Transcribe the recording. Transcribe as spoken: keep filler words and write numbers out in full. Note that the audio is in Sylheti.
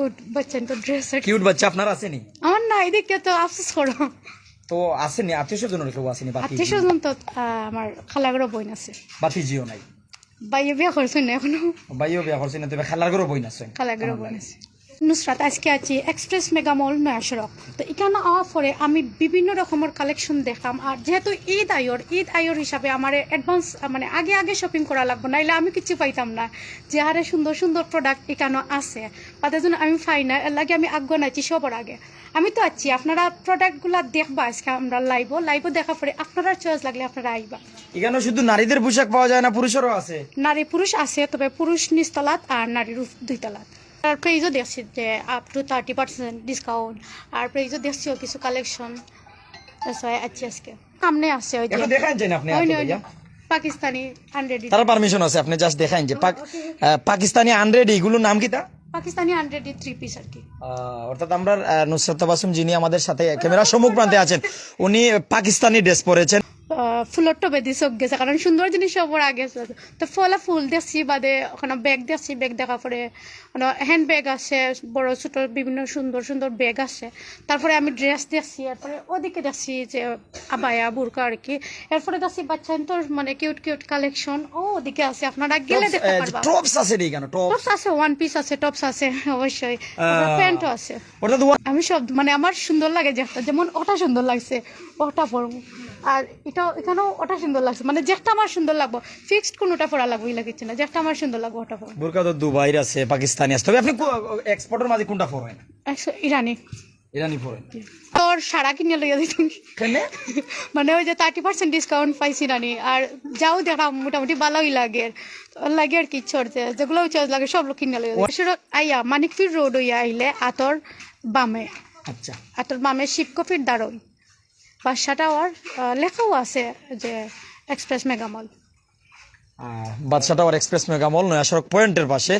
বাচ্চা তো dress. Cute বাচ্চা আপনার আছেনি? আমার না, এদিকে তো আফসোস করো। তো আছেনি, আত্মীয় স্বজন কেউ আছেনি? বাতি আত্মীয় স্বজন তো আহ, আমার খালাগরো বোন আছে। বাতিজিও নাই? ভাইয়ে বিয়া করছে না এখনো। ভাইও বিয়া করছে না, তবে খালার ঘরও বইন আছে। খালাগরো বোন আছে। নুসরাত, আজকে আছি এক্সপ্রেস মেগা মল নয়া সড়ক। তো এখানে আওয়ার পরে আমি বিভিন্ন রকমের কালেকশন দেখলাম। আর যেহেতু ঈদ আইয়র, ঈদ আইয়র হিসাবে আমার অ্যাডভান্স, মানে, আগে আগে শপিং করা লাগবো, নাইলে আমি কিছু পাইতাম না। যে হারে সুন্দর সুন্দর প্রোডাক্ট এখানে আছে, তাদের জন্য আমি পাই না, এর লাগি আমি আগ্রহ নাইছি সবার আগে। আমি তো আছি, আপনারা প্রোডাক্টগুলা দেখবা আজকে আমরা লাইভও, লাইভও দেখা পরে আপনারা চয়েস লাগলে আপনারা আইবা। এখানে শুধু নারীদের পোশাক পাওয়া যায় না, পুরুষেরও আছে? নারী পুরুষ আছে, তবে পুরুষ নিচতলাত আর নারীর উপ- দুইতলাত। আর প্রাইসও দেখছি যে up to thirty percent discount, আর প্রাইসও দেখছিও কিছু কালেকশন। আচ্ছা, আছি আজকে সামনে আছে ওই যে একটু দেখান চাই না আপনি? ওই আপনি নে, ওই নে, ভাইয়া? পাকিস্তানি আনরেডি। তার পারমিশন আছে, আপনি জাস্ট দেখাইন যে পাক- আহ, পাকিস্তানি আনরেডি এগুলোর নাম কিতা? পাকিস্তানি আনরেডি থ্রি পিস আর কি। আহ, অর্থাৎ আমরা আহ, নুসরাত তাবাসুম, যিনি আমাদের সাথে ক্যামেরা সম্মুখ প্রান্তে আছেন, উনি পাকিস্তানি ড্রেস পরেছেন। আহ, ফুলর টবে দি চোখ গেছে, কারণ সুন্দর জিনিস সবর আগে আছে। তো ফলা ফুল দেখছি, বাদে ওখানে ব্যাগ দেখছি, ব্যাগ দেখা পরে মানে হ্যান্ড ব্যাগ আছে, বড় ছোট বিভিন্ন সুন্দর সুন্দর ব্যাগ আছে। তারপরে আমি ড্রেস দেখছি, এরপরে ওদিকে দেখছি যে আবায়া বুরকা আর কি। এরপরে দেখছি বাচ্চাইন্তর মানে কিউট কিউট কালেকশন, ও ওদিকে আছে, আপনারা গেলে দেখতে পারবা। টপস আছে নি কেন? টপ টপস আছে, ওয়ান পিস আছে, টপস আছে অবশ্যই, প্যান্টও আছে। অর্থাৎ ওয়া- আমি সব মানে আমার সুন্দর লাগে যেটা, যেমন ওটা সুন্দর লাগছে, ওটা পরবো। আর এটা এখানেও ওটা সুন্দর লাগছে, মানে যেটা আমার সুন্দর লাগবো, ফিক্সড কোনোটা পরা লাগবো, ইলা কিছু না, যেটা আমার সুন্দর লাগবো ওটা পরবো। বুরকা তো দুবাইর আছে, পাকিস্তানি আছে, তবে আপনি এক্সপোর্টের মাঝে কোনটা পরেন? একশো ইরানি। ইরানি পরেন। তোর সারা কিনে লইয়া দিতাম। কেনে? মানে ওই যে থার্টি পার্সেন্ট ডিসকাউন্ট পাইছি ইরানি, আর যাও দেখলাম মোটামুটি ভালোই লাগে, লাগে আর কি। চড়তে যেগুলো চয়েস লাগে সব কিনে লইয়া দিতাম। শুরু আইয়া মানিকপুর রোড হইয়া আইলে আতর বামে, আচ্ছা। আতর বামে শিব কফির দারুই বাদশা টাওয়ার, আহ, লেখাও আছে যে এক্সপ্রেস মেগামল। আহ, বাদশা টাওয়ার, এক্সপ্রেস মেগামল, নয়া সড়ক পয়েন্টের পাশে।